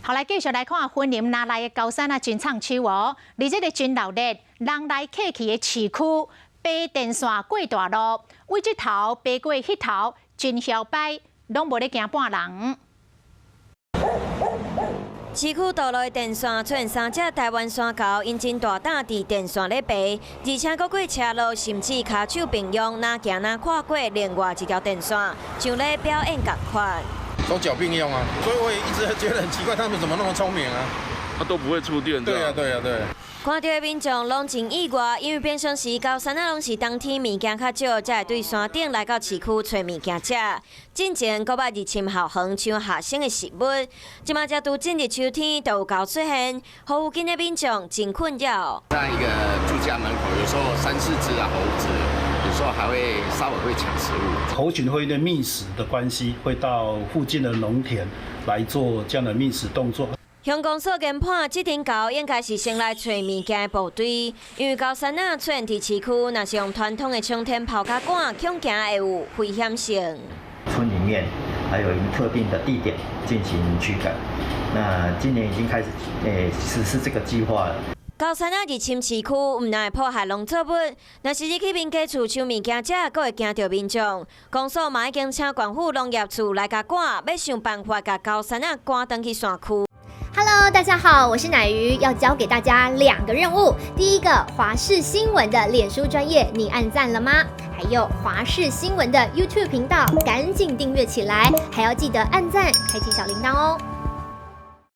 好，來繼續來看雲林若來的高山啊，真藏手哦。佇這个真鬧熱，人來客去的市區，爬電線過大路，對這頭爬過彼頭，真囂擺，攏無咧驚半人。市區道路的電線出現三隻台灣山猴，𪜶真大膽佇電線咧爬，而且閣過車路，甚至跤手並用，若行若跨過另外一條電線，像咧表演仝款。雙腳並用啊，所以我也一直覺得很奇怪，他們怎麼那麼聰明啊？他都不會觸電。對啊，對啊，對。看著的民眾攏真意外，因為平常時高山仔攏是冬天物件較少，才會對山頂來到市區揣物件食。進前閣捌入侵校園搶學生的食物，這馬才拄進入秋天，就有猴出現，予附近的民眾真困擾。在一個住家門口，有時候三四隻啊猴子，有時候還會稍微會搶食物。猴群會因為覓食的關係，會到附近的農田來做這樣的覓食動作。鄉公所研判，這陣猴應該是先來揣物件的部隊，因為高山仔出現佇市區，若是用傳統的沖天炮共趕，恐驚會有危險性。村裡面還有一個特定的地點進行驅趕，那今年已經開始實施這個計劃了。高山仔入侵市區，毋但會破壞農作物，若是入去民家厝搶物件食，閣會驚著民眾。公所嘛已經請縣府農業處來共趕，欲想辦法共高山仔趕轉去山區。 Hello，大家好，我是乃瑜，要交給大家兩個任務。第一個，華視新聞的臉書專頁，你按讚了嗎？還有華視新聞的 YouTube 頻道，趕緊訂閱起來，還要記得按讚，開啟小鈴鐺哦。